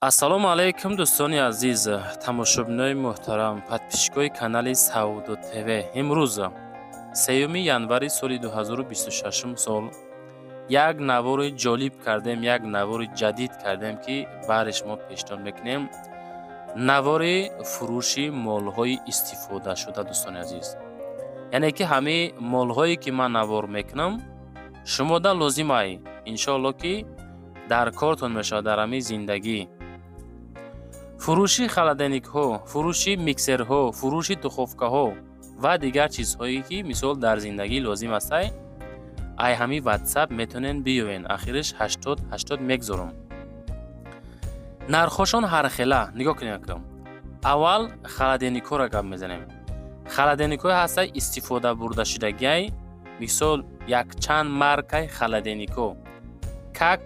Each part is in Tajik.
Ассалому алайкум, дӯстони азиз, тамошобинои муҳтарам, подписчикои канали Савдо ТВ. Имрӯз, 3 январи соли 2026 сол, як навори ҷолиб кардем, як навори ҷадид кардем, ки баҳри шумо пешниҳод мекунем. Навори фурӯши молҳои истифодашуда, дӯстони азиз. Яъне ки ҳамаи молҳое, ки ман навор мекунам, шумода лозимай, иншоалло, ки дар кортон мешавад дар ҳамаи зиндагӣ. Фурӯши холодильникҳо, фурӯши миксерҳо, фурӯши духовкаҳо ва дигар чизҳое, ки мисол дар зиндагӣ лозим астай, ай ҳамин Ватсап метавонен биёвен. Ахириш 80 80 мегзорам. Нархҳошон ҳархела. Нигоҳ кунед, аввал холодильникҳоро гап мезанем. Холодильникҳое ҳастай, истифода бурдашудагиай, мисол, якчанд маркаи холодильникҳо, как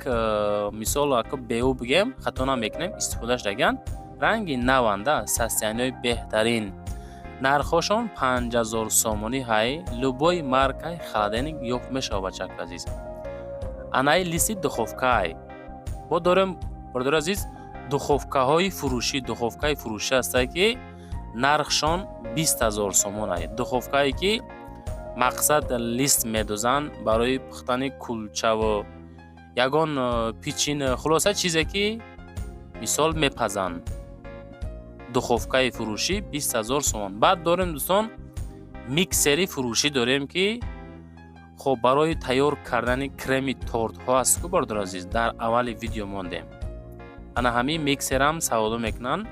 мисол, беу бигем, хато намекунем, истифода шудагианд, ранги наванда, состояниҳои беҳтарин. Нархҳошон 5000 сомонӣ ҳай. Любой маркаи холодильник ёфт мешавад, бачаки азиз. Анаи листи духовкаай бо дорем, бародари азиз, духовкаҳои фурӯшӣ. Духовкаи фурӯшӣ ҳастае, ки нархшон 20 000 сомон ай. Духовкае, ки мақсад лист медозанд барои пухтани кулчаву ягон пичин, хулоса, чизе ки мисол мепазанд. Духовкаи фурӯшӣ 20 000 сомон. Баъд дорем, дӯстон, миксери фурӯшӣ дорем, ки хоб, барои тайёр кардани креми тортҳо аст ку, бародари азиз, дар аввали видео мондем. Ана ҳамин миксерам савдо мекунанд.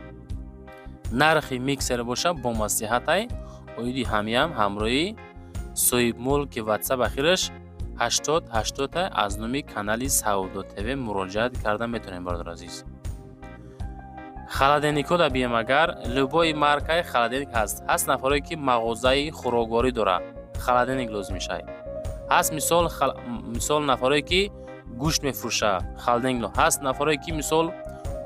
Нархи миксер боша бо маслиҳатай. Оиди ҳамиам ҳамроҳи соҳибмулки Ватсап ахираш 80 80 аз номи канали Савдо ТВ муроҷиат карда метавонем, бародари азиз. Холодильникҳо да бием агар, любой маркаи холодильник ҳаст. Ҳаст нафарое, ки мағозаи хӯрокворӣ дорад, холодильник лозим мешавад. Ҳаст, мисол, нафарое, ки гӯшт мефурӯшад, холодильник. Ҳаст нафарое, ки мисол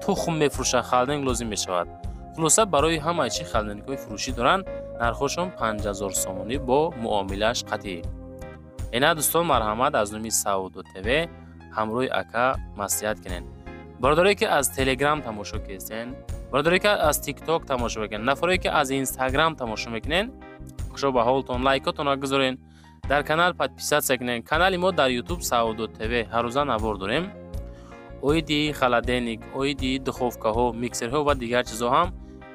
тухм мефурӯшад, холодильник лозим мешавад. Хулоса, барои ҳамаи чӣ холодильникҳои фурӯшӣ доранд. Нархҳошон 5000 сомонӣ бо муомилааш қатъӣ. Ина, дӯстон, марҳамат, аз номи Савдо ТВ ҳамроҳи ака маслиҳат кунед. Бародарое, ки аз Телеграм тамошо кардем, бародарое, ки аз Тикток тамошо мекунед, нафарое, ки аз Инстаграм тамошо мекунед, хушо ба ҳолтон. Лайкотонро гузорен, дар канал подписаться кунед. Канали мо дар Ютуб Савдо ТВ. Ҳаррӯза навор дорем оиди холодильник, оиди духовкаҳо, миксерҳо ва дигар чизҳо. Ҳам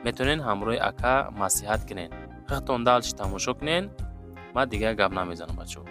метавонед ҳамроҳи ака маслиҳат кунед. Худтон дальше тамошо кунед, ман дигар гап намезанам, бачаҳо.